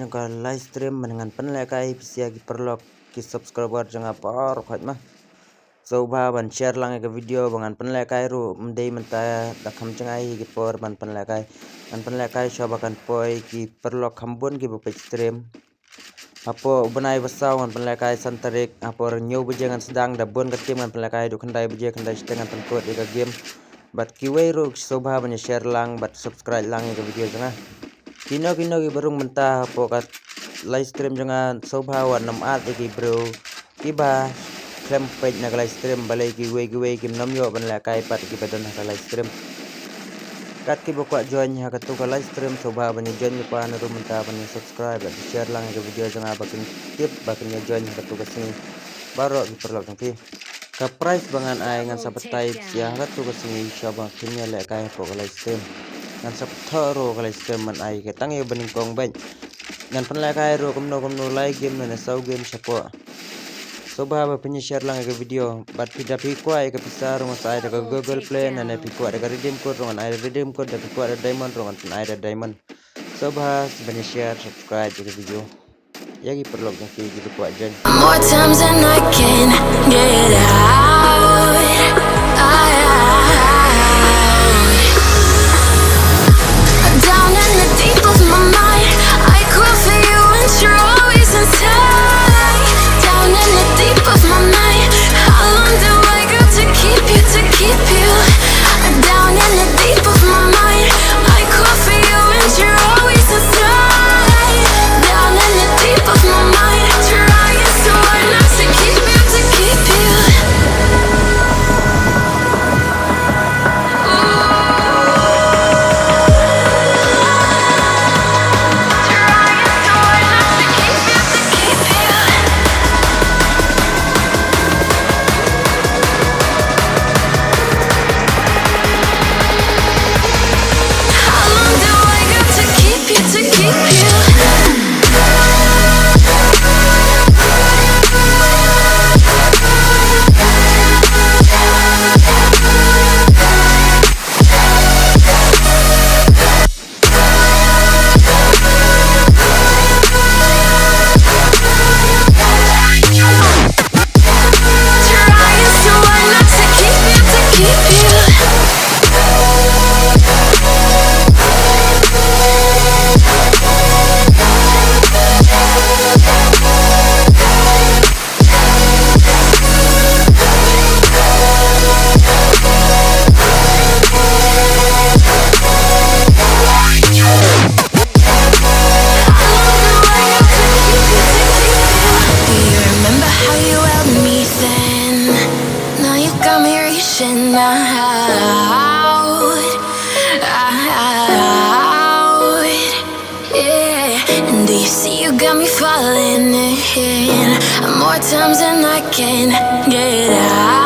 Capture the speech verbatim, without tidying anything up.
ka live stream, man ngan pynlehkai pisa ki paralok ki subscriber jong nga baroh khoit ma. Sngewbha ban share lang ïa ka video ba ngan pynlehkai ruh, ym dei mynta da kham jngai hi ki por ban pynlehkai. Ngan pynlehkai shuwa ba kan poi ki paralok kham bun kiba peit stream. Hapoh u bnai ba saw ngan pynlehkai san tarik, hapoh hynñiew baje ngan sdang, da bun ka team ngan pynlehkai, haduh khyndai baje, khyndai shiteng ngan pynkut ïa ka game. Bad kiwei ruh sngewbha ban ïa share lang bad subscribe lang ïa ka video jong nga. Kino kino kiba rung mynta hapoh ka live stream jong nga, sngewbha wat nym ad ïa ki briew kiba khlem peit na ka live stream, balei kiwei kiwei kim nym ïoh ban lehkai pat kiba don ha ka live stream. Kat kiba kwah join ha katu ka live stream, sngewbha ban ïa join lypa, naduh mynta ban ïa subscribe bad share lang ïa ka video jong nga ba kin tip ba kin ïa join ha katu ka sngi baroh ki paralok jong phi. Ka prize ba ngan ai ngan sa batai ïa ha katu ka sngi shuwa ba kin ïa lehkai hapoh ka live stream. Ngan sa pynthor ruh ka live stream ban ai ka tang ïa ba nyngkong beit. Ngan pynlehkai ruh kumno kumno, lai game ne saw game shapoh. Sngewbha ba phin ïa share lang ïa ka video, bad phi da phi kwah ïa ka pisa ruh ngan sa ai da ka Google Play, ne phi kwah da ka redeem code ruh ngan ai da redeem code, da phi kwah da diamond ruh ngan pyn ai da diamond. Sngewbha ban ïa share, subscribe ïa ka video. Ïa ki paralok jong phi kiba kwah join. More times than I can get out. I, I, I, down in the deep of my mind, I crawl for you and you're always inside. Down in the deep of my mind, how long do I got to keep you, to keep you? Down in the deep of my mind, I call for you and you're always inside. Down in the deep of my mind, trying so hard not to keep you, to keep you. Do you remember how you held me then? Now you got me reaching out, out, yeah. And do you see you got me falling in more times than I can get out?